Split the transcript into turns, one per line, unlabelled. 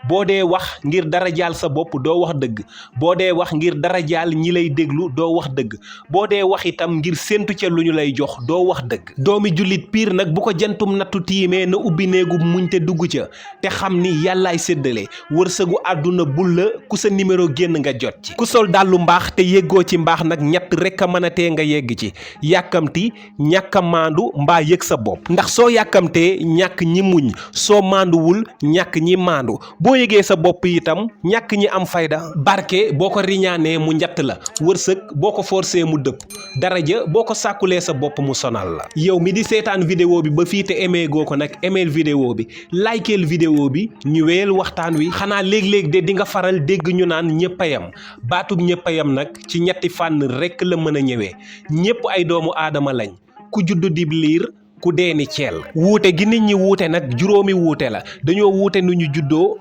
boo dee wax ngir dara jaal sa bopp doo wax dëgg boo dee wax ngir dara jaal ñi lay déglu doo wax dëgg boo dee wax itam ngir séentu ca lu ñu lay jox doo wax dëgg doomi jullit piir nag bu ko jantum nattu tiimee na ubbi néegu muñ te dugg ca te xam ni yàllaay séddale wërsëgu àdduna bul la ku sa numéro génn nga jot ci ku sol dàllu mbaax te yéggoo ci mbaax nag ñett rekk a mën a tee nga yegg ci yàkkamti ñàkk a maandu mbaa yëg sa bopp ndax soo yàkkamtee ñàkk ñi muñ soo maanduwul ñàkk ñi maandu boo yëgee sa bopp itam ñàkk ñi am fayda barke boo ko riñaanee mu njatt la wërsëg boo ko forcé mu dëpp daraja boo ko sàkkulee sa bopp mu sonal la yow mi di seetaan vidéo bi ba fii te aimé goo ko nag aimeel vidéo bi likeel vidéo bi ñu wéyal waxtaan wi xanaa léeg-léeg de di nga faral dégg ñu naan ñëpp a yam baatub ñëpp a yam nag ci ñetti fànn rekk la mën a ñëwee ñëpp ay doomu aadama lañ ku juddu dib liir ku dee ni ceel wuute gi nit ñi wuute nag juróomi wuute la dañoo wuute nu ñu juddoo